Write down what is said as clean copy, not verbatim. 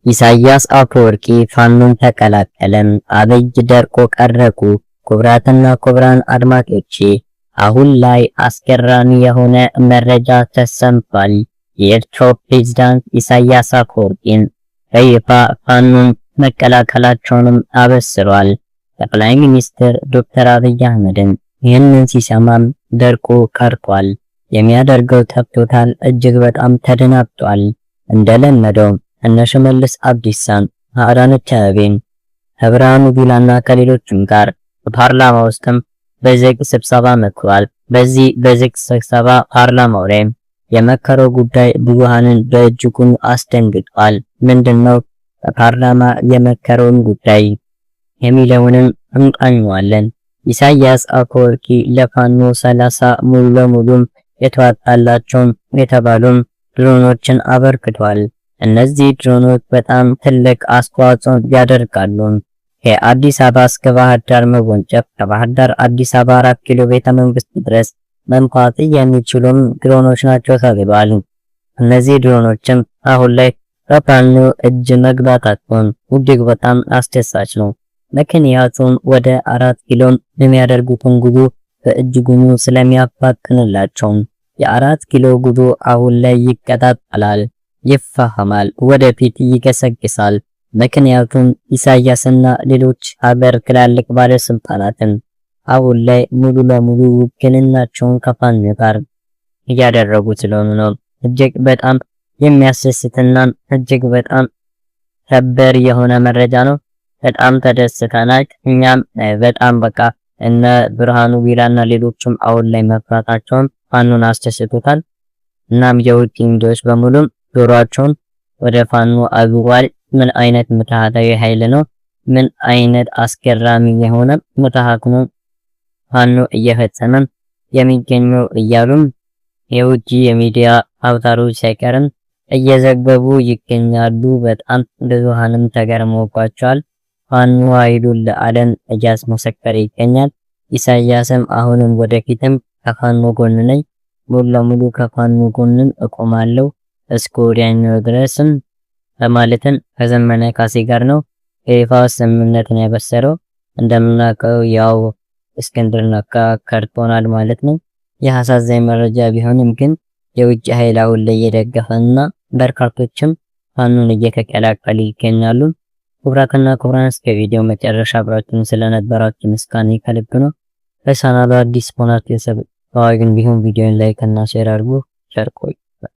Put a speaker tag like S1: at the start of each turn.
S1: ኢሳያስ አፈወርቂ ፋኖን ተቀላቀለም። አብይ ደርቆ ቀረቁ። ክቡራትና ክቡራን አድማጮቼ፣ አሁን ላይ አስገራሚ የሆነ መረጃ ተሰምቷል። የኤርትራው ፕሬዝዳንት ኢሳያስ አፈወርቂን በይፋ ፋኖን መቀላቀላቸውንም አበስሯል። ጠቅላይ ሚኒስትር ዶክተር አብይ አህመድን ይህንን ሲሰማም ደርቆ ቀርቷል። የሚያደርገው ጠፍቶታል። እጅግ በጣም ተደናግጧል። እንደለመደው እነ ሽመልስ አብዲሳን፣ አዳነች አቤቤን፣ ከብርሃኑ ጁላና ከሌሎችም ጋር በፓርላማ ውስጥም በዝግ ስብሰባ መክሯል። በዚህ በዝግ ስብሰባ ፓርላማው ላይ የመከረው ጉዳይ ብዙሃንን በእጅጉን አስደንግጧል። ምንድነው በፓርላማ የመከረውን ጉዳይ የሚለውንም እንቃኘዋለን። ኢሳያስ አፈወርቂ ለፋኖ 30 ሙሉ ለሙሉ የተዋጣላቸውን የተባሉም ድሮኖችን አበርክቷል። እነዚህ ድሮኖች በጣም ትልቅ አስተዋጽኦ ያደርጋሉ። ከአዲስ አበባ እስከ ባህር ዳር መወንጨፍ፣ ከባህር ዳር አዲስ አበባ 4 ኪሎ ቤተ መንግስት ድረስ መምታት የሚችሉም ድሮኖች ናቸው ተብሏል። እነዚህ ድሮኖችም አሁን ላይ በፋኖ እጅ መግባታቸውን እጅግ በጣም አስደሳች ነው። ምክንያቱም ወደ 4 ኪሎ የሚያደርጉትን ጉዞ በእጅጉኑ ስለሚያፋጥንላቸው የ4 ኪሎ ጉዞ አሁን ላይ ይቀጣጠላል፣ ይፋሃማል፣ ወደፊት ይገሰግሳል። ምክንያቱም ኢሳያስና ሌሎች ሀገር ትላልቅ ባለስልጣናትን አሁን ላይ ሙሉ ለሙሉ ውግንናቸውን ከፋኖ ጋር እያደረጉ ስለሆኑ ነው። እጅግ በጣም የሚያስደስትና እጅግ በጣም ሰበር የሆነ መረጃ ነው። በጣም ተደስተናል። እኛም በጣም በቃ እነ ብርሃኑ ጁላና ሌሎችም አሁን ላይ መፍራታቸውን ፋኖን አስደስቶታል። እናም የውጭ ሚዲያዎች በሙሉ ጆሯቸውን ወደ ፋኖ አዙሯል። ምን አይነት ምትሃታዊ ኃይል ነው? ምን አይነት አስገራሚ የሆነ ምትሃት ነው ፋኖ እየፈጸመ የሚገኘው እያሉም የውጭ የሚዲያ አውታሮች ሳይቀርም እየዘገቡ ይገኛሉ። በጣም ብዙሃንም ተገርመውባቸዋል። ፋኖ ኃይሉን ለዓለም እያስመሰከረ ይገኛል። ኢሳያስም አሁንም ወደፊትም ከፋኖ ጎን ነኝ፣ ሙሉ ለሙሉ ከፋኖ ጎንም እቆማለሁ እስከ ወዲያኛው ድረስም በማለትም ከዘመነ ካሴ ጋር ነው የይፋ ስምምነትን ያበሰረው። እንደምናውቀው ያው እስክንድር ነጋ ከድቶናል ማለት ነው። ይህ አሳዛኝ መረጃ ቢሆንም ግን የውጭ ኃይል አሁን ላይ እየደገፈና በርካቶችም ፋኖን እየተቀላቀሉ ይገኛሉ። ክቡራትና ክቡራን፣ እስከ ቪዲዮ መጨረሻ አብራችሁን ስለነበራችሁ ምስጋና ከልብ ነው። ለቻናሉ አዲስ ሆናችሁ subscribe እንዲሁም ቪዲዮን like እና share አድርጉ። ቸር ቆዩ።